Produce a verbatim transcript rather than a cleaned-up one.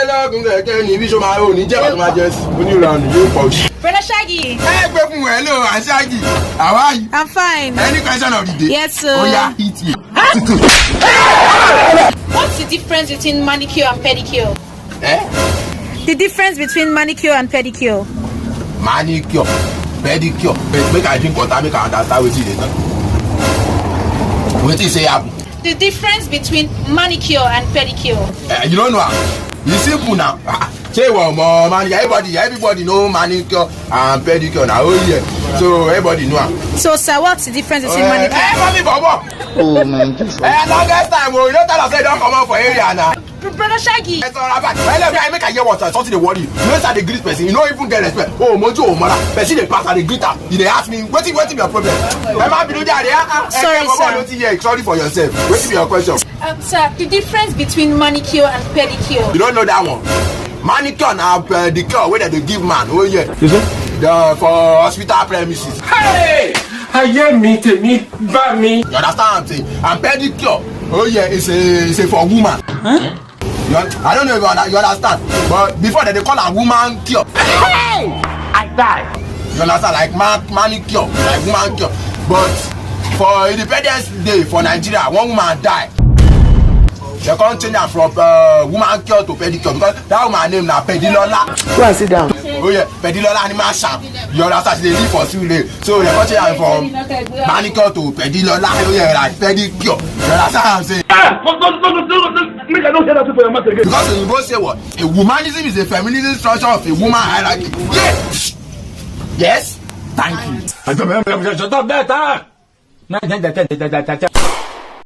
Ọlọ́gùn kẹ̀kẹ́ ni ibi ṣọmọ àwọn òní jẹ́ bàtúmọ̀ jẹ́ sí. Onírànù yóò pọ̀ jù. Brother Shaggy. Ẹ pé fún ẹ lóò àṣáájì. Àwa yìí. I'm fine. Any question of the day? Yes, sir. Ó yá, hit me. What's the difference between manicure and pedicure? Eh? The difference between manicure and pedicure. Manicure, pedicure. Wait, make I drink water, make I understand wetin you dey talk. Wetin say happen? The difference between manicure and pedicure. Eh, you don't know am? E simple now. Ah, ṣé ìwọ ọmọ manicure? Everybody, everybody know manicure and pedicure na. Oh yeah. So everybody know am. So, sir, what's the difference between Eh, manicure? eh, mami bọ̀bọ̀. Oh my Jesus. Eh, longest time o, you no tell us say you don comot for area na. Brother Shaggy. Ẹ sọ̀rọ̀ abá. Ẹ lẹ́bi àyè make I hear what something dey worry you. You know say I dey greet person, you no even get respect. O ò mojú o ò mọ́ra. Person dey pass, I dey greet am. You dey ask me wetin wetin be your problem? Ẹ má bínú jàre. Ah, ah. Sorry, Ẹ kẹ́ bọ̀bọ̀ sir. Ló ti yẹ, sorry for yourself. Wetin be your question? Um, sir, the difference between manicure and pedicure. You don't know that one. Manicure na pedicure wey dem dey give man. Oh yeah. The, for hospital premises. Hey! Ayé mi tèmi bá mi. You understand what I'm saying? And pedicure. Oh yeah, it's a it's a for woman. You un- I don't know if you, under, you understand, but before dem dey call am woman cure. I die. You understand, like man manicure, like woman cure. But for Independence Day for Nigeria, one woman die. Dem come change am from uh, woman cure to pedicure because that woman name na Pedilola. Go and sit down. Oh yeah, Pedilola ni ma ṣam. You understand? She dey live for Surulere. So dem come change am from manicure to Pedilola. Oh yeah, like pedicure. You understand what I'm saying? Ah! No, no, no, no, no, no, no. Make I don't hear that thing for your mouth again. Because oyinbo say what? A womanism is a feminism structure of a woman hierarchy. Yeah. Yes. Thank you. Shut up, better.